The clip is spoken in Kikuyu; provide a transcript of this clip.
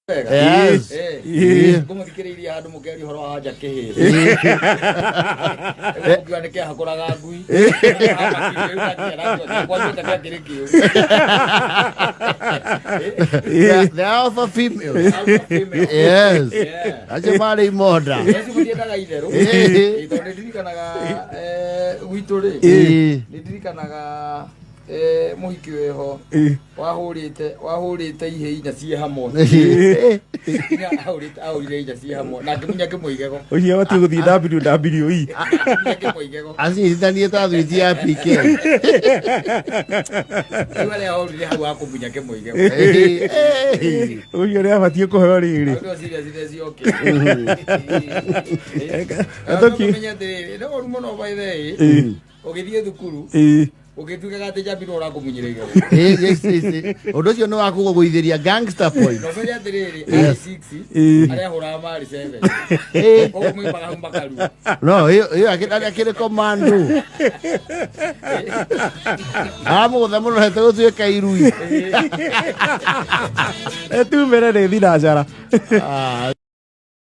Wega. Yes. Eh. Ĩĩ. Ngũmũthikĩrĩirie handũ mũkĩaria ũhoro wa nja kĩhĩ. Mũkiuga nĩ kĩahakũraga ngui. Kwatuĩka kĩakĩrĩ kĩũru. The alpha females. Alpha female. Yes. Yeah. Acio marĩ imonda. Acio matiendaga itherũ. Ĩĩ. Ĩĩ, tondũ nĩndirikanaga eh, gwitũ rĩ Ĩĩ. nĩndirikanaga eh, mũhiki wĩho Ĩĩ. wahũrĩte wahũrĩte ihĩ inya ciĩ hamwe Ĩĩ. Inya ahũrĩte ahũrire inya ciĩ hamwe na ngĩmunya kĩmwe igego Ũcio abatiĩ gũthiĩ WWE. Ngĩmunya kĩmwe igego Acinyitithanie ta thwiti ya PK. rĩu arĩa ahũrire hau akũmunya kĩmwe igego Ĩĩ. Ĩĩ. Ũcio nĩ abatiĩ kũheo rĩrĩ. Andũ serious nĩ cioke Atoki. Ũmenye atĩrĩrĩ nĩ ũru mũno by the way Ĩĩ. ũgĩthiĩ thukuru Ĩĩ. ũgĩtuĩkaga atĩ njambi no ũrakũmunyĩra igego Ĩĩ, yes, yes, yes. Ũndũ ũcio nĩ wa kũgũgũithĩria gangster point. na ũmenye atĩrĩrĩ arĩ 6 Ĩĩ. arĩa ahũraga marĩ 7 Ĩĩ. koguo moimaga hau makarua No, ĩyo ĩyo arĩ akĩrĩ komando. Amũgũtha mũno hete gũtuĩka irui. Etumere nĩ thinacara. Ah.